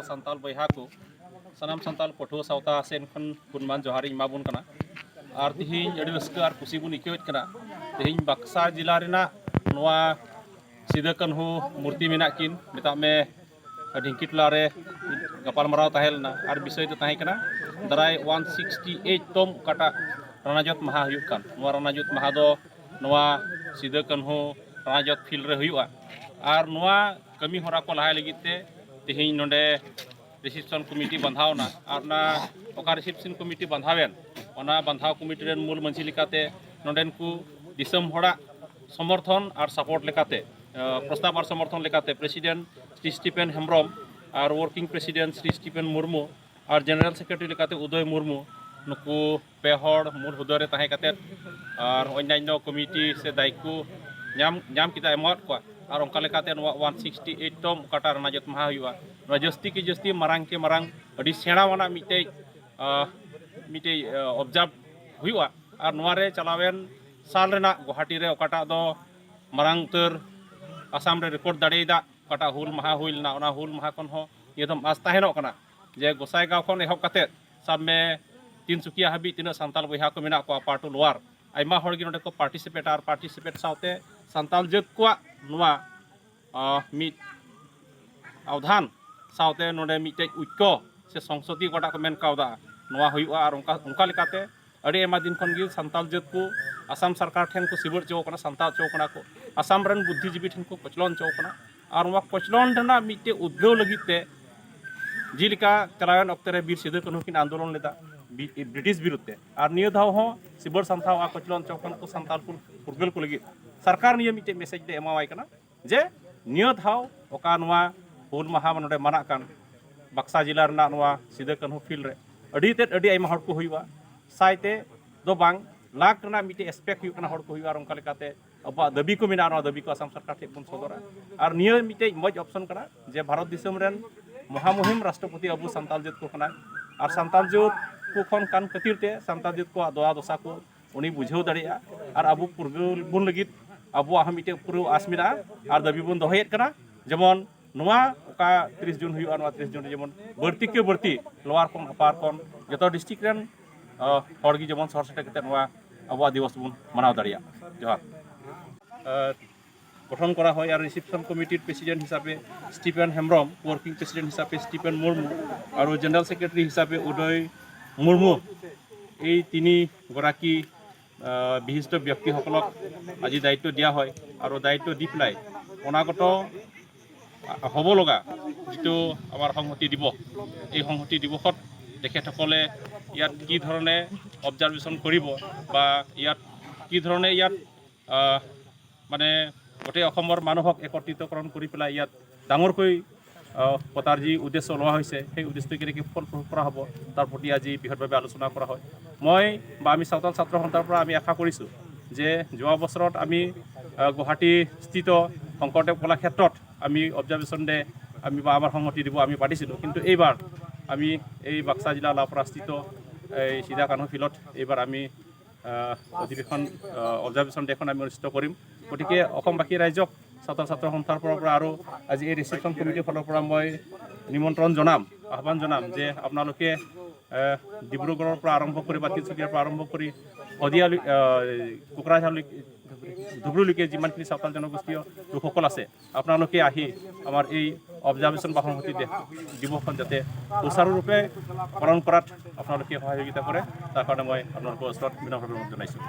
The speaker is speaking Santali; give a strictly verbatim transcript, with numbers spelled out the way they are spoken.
ᱥᱟᱱᱛᱟᱲ ᱵᱚᱭᱦᱟ ᱠᱚ, ᱥᱟᱱᱟᱢ ᱥᱟᱱᱛᱟᱲ ᱯᱟᱹᱴᱷᱩᱣᱟᱹ ᱥᱟᱶᱛᱟ ᱥᱮᱱ ᱠᱷᱚᱱ ᱜᱩᱱᱢᱟᱱ ᱡᱚᱦᱟᱨ ᱤᱧ ᱮᱢᱟ ᱵᱚᱱ ᱠᱟᱱᱟ᱾ ᱟᱨ ᱛᱤᱦᱤᱧ ᱟᱹᱰᱤ ᱨᱟᱹᱥᱠᱟᱹ ᱟᱨ ᱠᱩᱥᱤ ᱵᱚᱱ ᱟᱹᱭᱠᱟᱹᱣᱮᱫ ᱠᱟᱱᱟ᱾ ᱛᱤᱦᱤᱧ ᱵᱟᱠᱥᱟ ᱡᱮᱞᱟ ᱨᱮᱱᱟᱜ ᱱᱚᱣᱟ ᱥᱤᱫᱟᱹ ᱠᱟᱹᱱᱦᱩ ᱢᱩᱨᱛᱤ ᱢᱮᱱᱟᱜ ᱠᱤᱱ, ᱢᱮᱛᱟᱜ ᱢᱮ ᱰᱷᱤᱝᱠᱤ ᱴᱚᱞᱟ ᱨᱮ ᱜᱟᱯᱟᱞᱢᱟᱨᱟᱣ ᱛᱟᱦᱮᱸ ᱞᱮᱱᱟ᱾ ᱟᱨ ᱵᱤᱥᱚᱭ ᱫᱚ ᱛᱟᱦᱮᱸ ᱠᱟᱱᱟ ᱫᱟᱨᱟᱭ ᱚᱣᱟᱱ ᱥᱤᱠᱥᱴᱤ ᱮᱭᱤᱴ ᱛᱚᱢ ᱚᱠᱟᱴᱟᱜ ᱨᱟᱱᱟᱡᱚᱛ ᱢᱟᱦᱟ ᱦᱩᱭᱩᱜ ᱠᱟᱱ, ᱱᱚᱣᱟ ᱨᱟᱱᱟᱡᱚᱛ ᱢᱟᱦᱟ ᱫᱚ ᱱᱚᱣᱟ ᱥᱤᱫᱟᱹ ᱠᱟᱹᱱᱦᱩ ᱨᱟᱱᱟᱡᱚᱛ ᱯᱷᱤᱞᱰ ᱨᱮ ᱦᱩᱭᱩᱜᱼᱟ᱾ ᱟᱨ ᱱᱚᱣᱟ ᱠᱟᱹᱢᱤ ᱦᱚᱨᱟ ᱠᱚ ᱞᱟᱦᱟᱭ ᱞᱟᱹᱜᱤᱫ ᱛᱮ ᱛᱮᱦᱮᱧ ᱱᱚᱰᱮ ᱨᱤᱥᱮᱯᱥᱚᱱ ᱠᱚᱢᱤᱴᱤ ᱵᱟᱸᱫᱷᱟᱣ ᱮᱱᱟ᱾ ᱟᱨ ᱚᱱᱟ ᱚᱠᱟ ᱨᱤᱥᱮᱯᱥᱚᱱ ᱠᱚᱢᱤᱴᱤ ᱵᱟᱸᱫᱷᱟᱣᱮᱱ, ᱚᱱᱟ ᱵᱟᱸᱫᱷᱟᱣ ᱠᱚᱢᱤᱴᱤ ᱨᱮᱱ ᱢᱩᱞ ᱢᱟᱹᱡᱷᱤ ᱞᱮᱠᱟᱛᱮ ᱱᱚᱰᱮᱱ ᱠᱚ ᱫᱤᱥᱚᱢ ᱦᱚᱲᱟᱜ ᱥᱚᱢᱚᱨᱛᱷᱚᱱ ᱟᱨ ᱥᱟᱯᱳᱨᱴ ᱞᱮᱠᱟᱛᱮ, ᱟᱸ, ᱯᱨᱚᱥᱛᱟᱵ ᱟᱨ ᱥᱚᱢᱚᱨᱛᱷᱚᱱ ᱞᱮᱠᱟᱛᱮ ᱯᱨᱮᱥᱤᱰᱮᱱᱴ ᱥᱨᱤ ᱥᱴᱤᱯᱷᱮᱱ ᱦᱮᱢᱵᱨᱚᱢ ᱟᱨ working president Shri Stephen Murmu ᱟᱨ ᱡᱮᱱᱟᱨᱮᱞ ᱥᱮᱠᱨᱮᱴᱟᱨᱤ ᱞᱮᱠᱟᱛᱮ ᱩᱫᱚᱭ ᱢᱩᱨᱢᱩ, ᱱᱩᱠᱩ ᱯᱮ ᱦᱚᱲ ᱢᱩᱞ ᱦᱩᱫᱟᱹ ᱨᱮ ᱛᱟᱦᱮᱸ ᱠᱟᱛᱮᱫ ᱟᱨ ᱚᱱᱭᱟᱱᱭᱚ ᱠᱚᱢᱤᱴᱤ ᱥᱮ ᱫᱟᱭᱤᱛᱛᱚ ᱧᱟᱢ, ᱧᱟᱢ ᱠᱮᱫᱟ, ᱮᱢᱟᱣᱟᱫ ᱠᱚᱣᱟ᱾ ᱟᱨ ᱚᱱᱠᱟ ᱞᱮᱠᱟᱛᱮ ᱱᱚᱣᱟ ᱚᱣᱟᱱ ᱥᱤᱠᱥᱴᱤ ᱮᱭᱤᱴ ᱛᱚᱢ ᱚᱠᱟᱴᱟᱜ ᱨᱟᱱᱟᱡᱚᱛ ᱢᱟᱦᱟ ᱦᱩᱭᱩᱜᱼᱟ, ᱱᱚᱣᱟ ᱡᱟᱹᱥᱛᱤ ᱠᱮ ᱡᱟᱹᱥᱛᱤ ᱢᱟᱨᱟᱝ ᱠᱮ ᱢᱟᱨᱟᱝ ᱟᱹᱰᱤ ᱥᱮᱬᱟᱣᱟᱱᱟᱜ ᱢᱤᱫᱴᱮᱡ, ᱟᱸ, ᱢᱤᱫᱴᱮᱡ, ᱟᱸ, ᱚᱵᱡᱟᱨᱵᱷ ᱦᱩᱭᱩᱜᱼᱟ᱾ ᱟᱨ ᱱᱚᱣᱟ ᱨᱮ ᱪᱟᱞᱟᱣᱮᱱ ᱥᱟᱞ ᱨᱮᱱᱟᱜ ᱜᱩᱣᱟᱦᱟᱴᱤ ᱨᱮ ᱚᱠᱟᱴᱟᱜ ᱫᱚ ᱢᱟᱨᱟᱝ ᱩᱛᱟᱹᱨ ᱟᱥᱟᱢ ᱨᱮ ᱨᱮᱠᱚᱨᱰ ᱫᱟᱲᱮᱭᱟᱫᱟ, ᱚᱠᱟᱴᱟᱜ ᱦᱩᱞ ᱢᱟᱦᱟ ᱦᱩᱭ ᱞᱮᱱᱟ, ᱚᱱᱟ ᱦᱩᱞ ᱢᱟᱦᱟ ᱠᱷᱚᱱ ᱦᱚᱸ ᱱᱤᱭᱟᱹ ᱫᱚᱢ ᱟᱸᱥ ᱛᱟᱦᱮᱱᱚᱜ ᱠᱟᱱᱟ ᱡᱮ ᱜᱚᱸᱥᱟᱭᱜᱟᱸᱣ ᱠᱷᱚᱱ ᱮᱦᱚᱵ ᱠᱟᱛᱮᱫ ᱥᱟᱵ ᱢᱮ ᱛᱤᱱᱥᱩᱠᱤᱭᱟ ᱦᱟᱹᱵᱤᱡ ᱛᱤᱱᱟᱹᱜ ᱥᱟᱱᱛᱟᱲ ᱵᱚᱭᱦᱟ ᱠᱚ ᱢᱮᱱᱟᱜ ᱠᱚᱣᱟ, ᱟᱯᱟᱨ ᱴᱩ ᱞᱳᱣᱟᱨ, ᱟᱭᱢᱟ ᱦᱚᱲ ᱜᱮ ᱱᱚᱰᱮ ᱠᱚ ᱯᱟᱨᱴᱤᱥᱤᱯᱮᱴᱟ᱾ ᱟᱨ ᱯᱟᱨᱴᱤᱥᱤᱯᱮᱴ ᱥᱟᱶᱛᱮ ᱥᱟᱱᱛᱟᱲ ᱡᱟᱹᱛ ᱠᱚᱣᱟᱜ ᱱᱚᱣᱟ, ᱟᱸ, ᱢᱤᱫ ᱟᱣᱫᱷᱟᱱ ᱥᱟᱶᱛᱮ ᱱᱚᱰᱮ ᱢᱤᱫᱴᱮᱡ ᱩᱪᱠᱚ ᱥᱮ ᱥᱚᱝᱥᱚᱫᱤ ᱚᱠᱟᱴᱟᱜ ᱠᱚ ᱢᱮᱱ ᱠᱟᱣᱫᱟ, ᱱᱚᱣᱟ ᱦᱩᱭᱩᱜᱼᱟ᱾ ᱟᱨ ᱚᱱᱠᱟ, ᱚᱱᱠᱟ ᱞᱮᱠᱟᱛᱮ ᱟᱹᱰᱤ ᱟᱭᱢᱟ ᱫᱤᱱ ᱠᱷᱚᱱ ᱜᱮ ᱥᱟᱱᱛᱟᱲ ᱡᱟᱹᱛ ᱠᱚ ᱟᱥᱟᱢ ᱥᱚᱨᱠᱟᱨ ᱴᱷᱮᱱ ᱠᱚ ᱥᱤᱵᱟᱹᱲ ᱦᱚᱪᱚ ᱠᱟᱱᱟ, ᱥᱟᱱᱛᱟᱲ ᱦᱚᱪᱚ ᱠᱟᱱᱟ ᱠᱚ, ᱟᱥᱟᱢ ᱨᱮᱱ ᱵᱩᱫᱽᱫᱷᱤᱡᱤᱵᱤ ᱴᱷᱮᱱ ᱠᱚ ᱠᱚᱪᱞᱚᱱ ᱦᱚᱪᱚ ᱠᱟᱱᱟ᱾ ᱟᱨ ᱱᱚᱣᱟ ᱠᱚᱪᱞᱚᱱ ᱨᱮᱱᱟᱜ ᱢᱤᱫᱴᱮᱡ ᱩᱫᱽᱜᱟᱹᱣ ᱞᱟᱹᱜᱤᱫ ᱛᱮ ᱡᱮᱞᱮᱠᱟ ᱪᱟᱞᱟᱣᱮᱱ ᱚᱠᱛᱮ ᱨᱮ ᱵᱤᱨ ᱥᱤᱫᱩ ᱠᱟᱹᱱᱦᱩ ᱠᱤᱱ ᱟᱱᱫᱳᱞᱚᱱ ᱞᱮᱫᱟ ᱵᱤ-, ᱵᱨᱤᱴᱤᱥ ᱵᱤᱨᱩᱫᱽ ᱛᱮ, ᱟᱨ ᱱᱤᱭᱟᱹ ᱫᱷᱟᱣ ᱦᱚᱸ ᱥᱤᱵᱟᱹᱲ ᱥᱟᱱᱛᱷᱟᱣ ᱟᱨ ᱠᱚᱪᱞᱚᱱ ᱦᱚᱪᱚ ᱠᱟᱱ ᱠᱚ ᱥᱟᱱᱛᱟᱲ ᱠᱚ ᱯᱷᱩᱨᱜᱟᱹᱞ ᱠᱚ ᱞᱟᱹᱜᱤᱫ ᱥᱚᱨᱠᱟᱨ ᱱᱤᱭᱟᱹ ᱢᱤᱫᱴᱮᱡ ᱢᱮᱥᱮᱡᱽ ᱫᱚ ᱮᱢᱟᱣᱟᱭ ᱠᱟᱱᱟ ᱡᱮ ᱱᱤᱭᱟᱹ ᱫᱷᱟᱣ ᱚᱠᱟ ᱱᱚᱣᱟ ᱦᱩᱞ ᱢᱟᱦᱟ ᱱᱚᱰᱮ ᱢᱟᱱᱟᱜ ᱠᱟᱱ ᱵᱟᱠᱥᱟ ᱡᱮᱞᱟ ᱨᱮᱱᱟᱜ ᱱᱚᱣᱟ ᱥᱤᱫᱟᱹ ᱠᱟᱹᱱᱦᱩ ᱯᱷᱤᱞᱰ ᱨᱮ ᱟᱹᱰᱤ ᱛᱮᱫ ᱟᱹᱰᱤ ᱟᱭᱢᱟ ᱦᱚᱲ ᱠᱚ ᱦᱩᱭᱩᱜᱼᱟ, ᱥᱟᱭ ᱛᱮ ᱫᱚ ᱵᱟᱝ, ᱞᱟᱠᱷ ᱨᱮᱱᱟᱜ ᱢᱤᱫᱴᱮᱡ ᱮᱥᱯᱮᱠᱴ ᱦᱩᱭᱩᱜ ᱠᱟᱱᱟ, ᱦᱚᱲ ᱠᱚ ᱦᱩᱭᱩᱜᱼᱟ᱾ ᱟᱨ ᱚᱱᱠᱟ ᱞᱮᱠᱟᱛᱮ ᱟᱵᱚᱣᱟᱜ ᱫᱟᱹᱵᱤ ᱠᱚ ᱢᱮᱱᱟᱜᱼᱟ, ᱱᱚᱣᱟ ᱫᱟᱹᱵᱤ ᱠᱚ ᱟᱥᱟᱢ ᱥᱚᱨᱠᱟᱨ ᱴᱷᱮᱱ ᱵᱚᱱ ᱥᱚᱫᱚᱨᱟ᱾ ᱟᱨ ᱱᱤᱭᱟᱹ ᱢᱤᱫᱴᱮᱡ ᱢᱚᱡᱽ ᱚᱯᱥᱚᱱ ᱠᱟᱱᱟ ᱡᱮ ᱵᱷᱟᱨᱚᱛ ᱫᱤᱥᱚᱢ ᱨᱮᱱ ᱢᱚᱦᱟᱢᱩᱦᱤᱢ ᱨᱟᱥᱴᱨᱚᱯᱚᱛᱤ ᱟᱵᱚ ᱥᱟᱱᱛᱟᱲ ᱡᱟᱹᱛ ᱠᱚ ᱠᱟᱱᱟᱭ, ᱟᱨ ᱥᱟᱱᱛᱟᱲ ᱡᱟᱹᱛ ᱠᱚ ᱠᱷᱚᱱ ᱠᱟᱱ ᱠᱷᱟᱹᱛᱤᱨ ᱛᱮ ᱥᱟᱱᱛᱟᱲ ᱡᱟᱹᱛ ᱠᱚᱣᱟᱜ ᱫᱚᱭᱟ ᱫᱚᱥᱟ ᱠᱚ ᱩᱱᱤ ᱵᱩᱡᱷᱟᱹᱣ ᱫᱟᱲᱮᱭᱟᱜᱼᱟ᱾ ᱟᱨ ᱟᱵᱚ ᱯᱷᱩᱨᱜᱟᱹᱞ ᱵᱚᱱ ᱞᱟᱹᱜᱤᱫ ᱟᱵᱚᱣᱟᱜ ᱦᱚᱸ ᱢᱤᱫᱴᱮᱡ ᱯᱩᱨᱟᱹ ᱟᱥ ᱢᱮᱱᱟᱜᱼᱟ ᱟᱨ ᱫᱟᱹᱵᱤ ᱵᱚᱱ ᱫᱚᱦᱚᱭᱮᱫ ᱠᱟᱱᱟ, ᱡᱮᱢᱚᱱ ᱱᱚᱣᱟ ᱚᱠᱟ ᱛᱤᱨᱤᱥ ᱡᱩᱱ ᱦᱩᱭᱩᱜᱼᱟ, ᱱᱚᱣᱟ ᱛᱤᱨᱤᱥ ᱡᱩᱱ ᱨᱮ ᱡᱮᱢᱚᱱ ᱵᱟᱹᱲᱛᱤ ᱠᱮ ᱵᱟᱹᱲᱛᱤ ᱞᱳᱣᱟᱨ ᱠᱷᱚᱱ ᱟᱯᱟᱨ ᱠᱷᱚᱱ ᱡᱚᱛᱚ ᱰᱤᱥᱴᱨᱤᱠᱴ ᱨᱮᱱ ᱦᱚᱲ ᱜᱮ ᱡᱮᱢᱚᱱ ᱥᱚᱦᱚᱨ ᱥᱮᱴᱮᱨ ᱠᱟᱛᱮ ᱱᱚᱣᱟ ᱟᱵᱚᱣᱟᱜ ᱫᱤᱵᱚᱥ ᱵᱚᱱ ᱢᱟᱱᱟᱣ ᱫᱟᱲᱮᱭᱟᱜ᱾ ᱡᱚᱦᱟᱨ᱾ ᱜᱚঠন কৰা হয়। আৰু ৰিচিপশ্যন কমিটিৰ প্ৰেচিডেণ্ট হিচাপে ষ্টিফেন হেমব্ৰম, ৱৰ্কিং প্ৰেচিডেণ্ট হিচাপে ষ্টিফেন মুৰ্মু আৰু জেনেৰেল ছেক্ৰেটাৰী হিচাপে উদয় মুৰ্মু, এই তিনিগৰাকী বিশিষ্ট ব্যক্তিসকলক আজি দায়িত্ব দিয়া হয়। আৰু দায়িত্ব দি পেলাই অনাগত হ'ব লগা যিটো আমাৰ সংহতি দিৱস, এই সংহতি দিৱসত তেখেতসকলে ইয়াত কি ধৰণে অবজাৰ্ভেশ্যন কৰিব বা ইয়াত কি ধৰণে ইয়াত মানে গোটেই অসমৰ মানুহক একত্ৰিতকৰণ কৰি পেলাই ইয়াত ডাঙৰকৈ পতাৰ যি উদ্দেশ্য লোৱা হৈছে, সেই উদ্দেশ্যটো কেনেকৈ সফল কৰা হ'ব, তাৰ প্ৰতি আজি বৃহৎভাৱে আলোচনা কৰা হয়। মই বা আমি চাওতাল ছাত্ৰ সন্থাৰ পৰা আমি আশা কৰিছোঁ যে যোৱা বছৰত আমি গুৱাহাটীস্থিত শংকৰদেৱ কলাক্ষেত্ৰত আমি অবজাৰ্ভেশ্যন ডে আমি বা আমাৰ সংহতি দিব আমি পাতিছিলোঁ, কিন্তু এইবাৰ আমি এই বাক্সা জিলা লাওপাৰাস্থিত এই চিধা কানু ফিল্ডত এইবাৰ আমি অধিৱেশন অবজাৰ্ভেশ্যন ডেখন আমি অনুষ্ঠিত কৰিম। গতিকে অসমবাসী ৰাইজক ছাত্ৰ ছাত্ৰ সন্থাৰ ফালৰ পৰা আৰু আজি এই ৰিচিপশ্যন কমিটিৰ ফালৰ পৰা মই নিমন্ত্ৰণ জনাম, আহ্বান জনাম যে আপোনালোকে ডিব্ৰুগড়ৰ পৰা আৰম্ভ কৰি বা তিনিচুকীয়াৰ পৰা আৰম্ভ কৰি শদিয়ালৈ, কোকৰাঝাৰলৈ, ধুবুৰীলৈকে যিমানখিনি চাওতাল জনগোষ্ঠীয় লোকসকল আছে, আপোনালোকে আহি আমাৰ এই অবজাৰ্ভেশ্যন বা সংহতি দিৱসখন যাতে সুচাৰুৰূপে পালন কৰাত আপোনালোকে সহযোগিতা কৰে, তাৰ কাৰণে মই আপোনালোকৰ ওচৰত বিনম্ৰভাৱে অনুৰোধ জনাইছোঁ।